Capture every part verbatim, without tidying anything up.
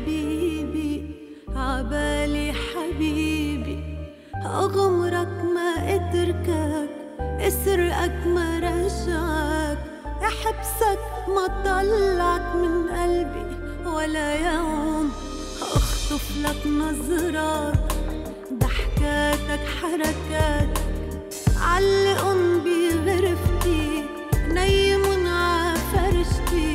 حبيبي، عبالي حبيبي، أغمرك ما أتركك، أسرقك ما رجعك، أحبسك ما طلعك من قلبي ولا يوم، أخطف لك نظراتك، ضحكاتك، حركاتك، علقن بغرفتي، نيمن ع فرشتي،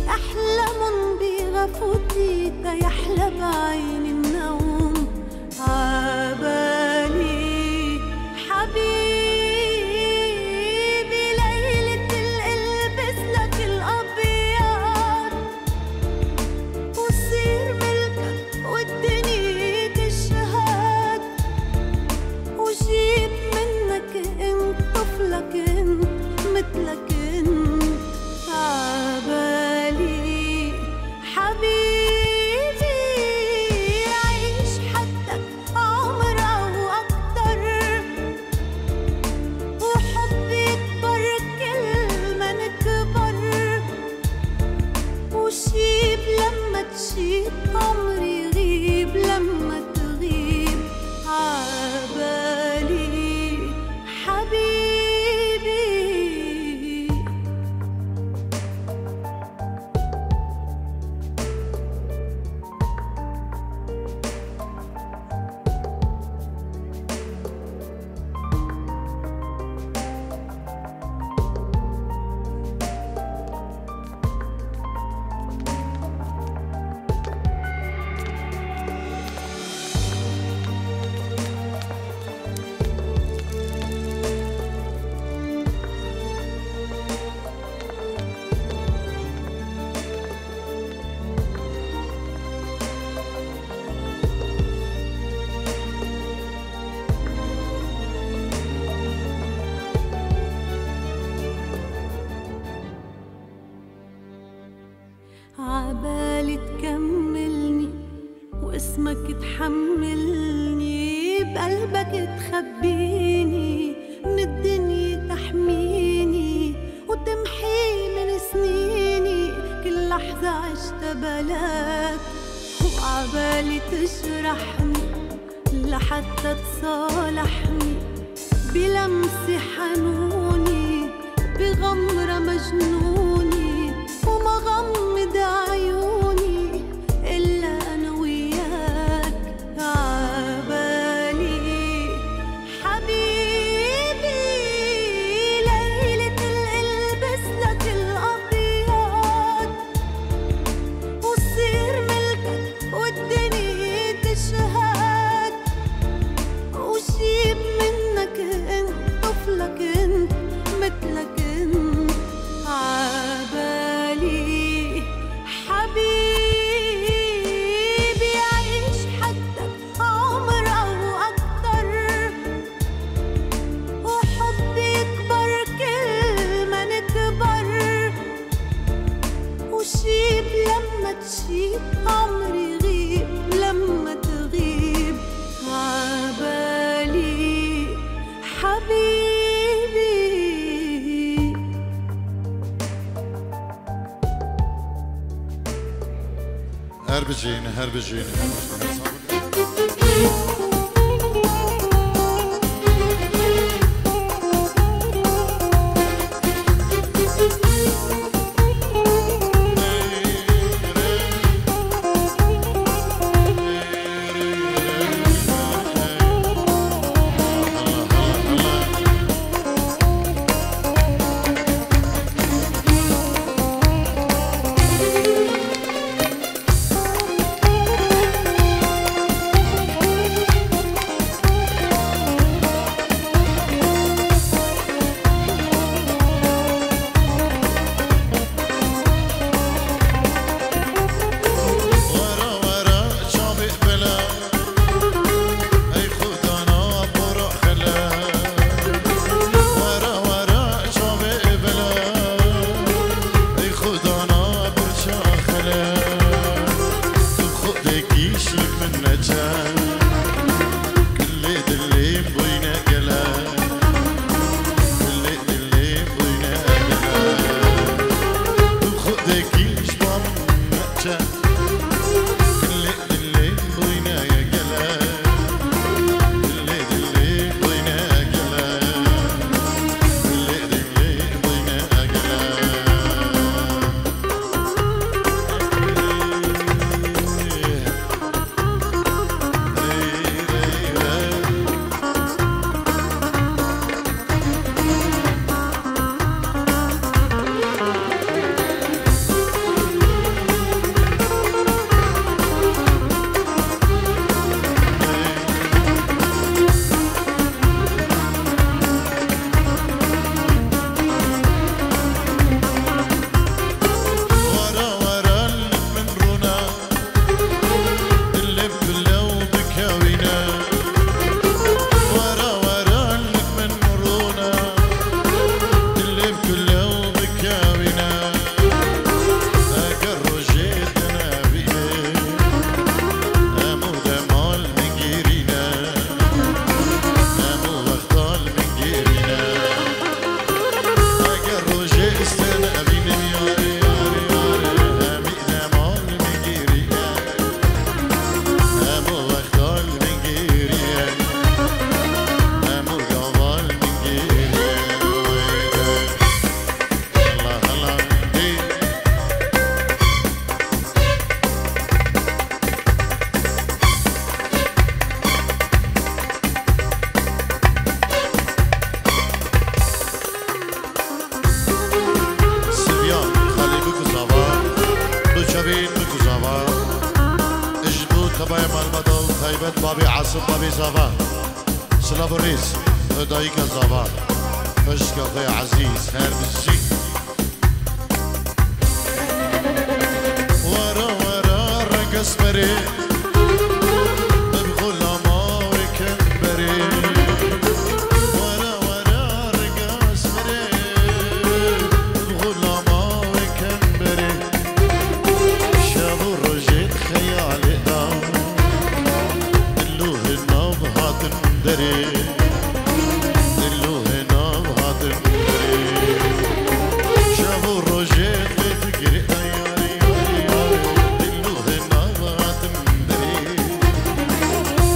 احلمن بغفوتي، تيحلى بعيني النوم. عبالي حبيبي، ليلة القلب الأبيض، وصير ملكك والدنيا تشهد، وجيب منك انت، طفلك انت، مثلك انت. عبالي حبيبي، عيش حدك عمر أو أكتر، وحب يكبر كل ما نكبر، وشيب لما تشيب، عمري يغيب لما تغيب، عبالي حبيبي. عبالي تكملني واسمك تحملني، بقلبك تخبيني، من الدنيا تحميني، وتمحي من سنيني كل لحظة عشتها بلاك. وعبالي تجرحني لحتى تصالحني، بلمسة حنوني، بغمرة مجنوني، وما غمض عيوني إلا أنا وياك. عبالي حبيبي، ليلة القلب الأبيض، وصير ملكك والدنيا تشهد، وشيب منك انت، طفلك انت، مثلك انت. عبالي حبيبي، عيش حدك عمر أو أكتر، وحب يكبر كل ما نكبر، وشيب لما تشيب، عمري يغيب لما تغيب. عبالي حبيبي. Her bijîn, her bijîn. Were were çavê bila, ey xudana pora xele. Were were çavê bila, ey xudana pirça xele. Tu xudekî şî min neçe, kulê dilê boyne gele. Kulê dilê boyne gele. Tu xudekî şî min neçe. Taybet babê Asim, babê Zava. Silav û rêz, dayika Zava. Xwişka xwe ezîz, her bijî. Were were rengez berê, bi xulama wê kem berê. Were were rengez berê, bi xulama wê kem berê. Şev û rojê xeyalê da, dil û hinav hatin derê. Dil û hinav hatin derê. Şev û rojê xê fikirê da yarê, yarê, yarê. Dil û hinav hatin derê.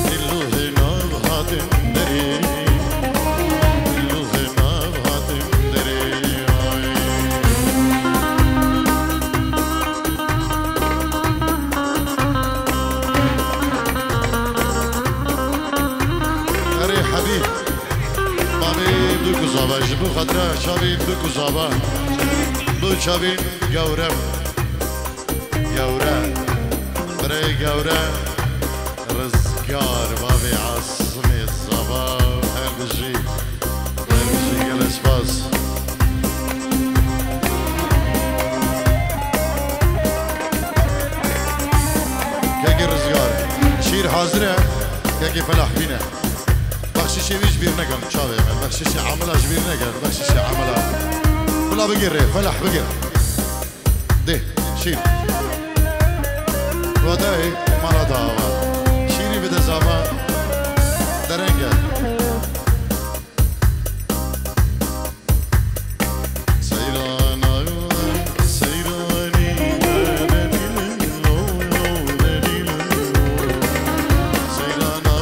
Dil û hinav hatin derê. Dil û hinav hatin derê. Ay. Erê Hebîb, babê Bûk û Zava, ji bo xatira çavên Bûk û Zava, bo çavên gewre, gewre, birê gewre, Rizgar, bavê Asimê Zava, her bijî. Her bijî, gelek spas. Kekê Rizgar, şîr hazir e, kekê Felah bîne. Bexşîşê wî ji bîr nekin, çavê me. Bexşîşê Amila ji bîr nekin, bexşîşê Amila. Bila bigire, Felah bigire. Dê, şîr. Wadayê mala dava. Şîrî bide Zava. Derenge. Seyrana, seyranî, delîl, lo, lo, delîl, lo. Seyrana,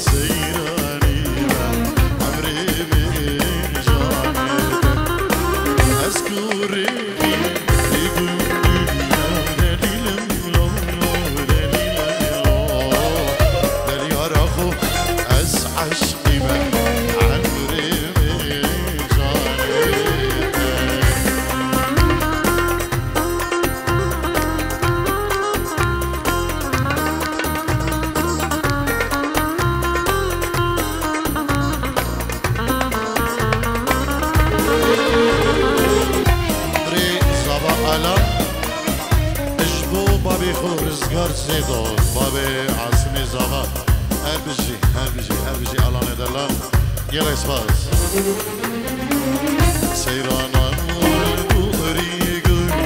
seyranî, emrê min canê te. Ez kurê Birê Zava Alan, ji bo babê xwe Rizgar Zêdo, babê Asimê Zava. Her bijî, her bijî, her bijî Alanê delal. Gelek spas. Seyrana, bu erî gundî.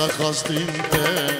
xastîn te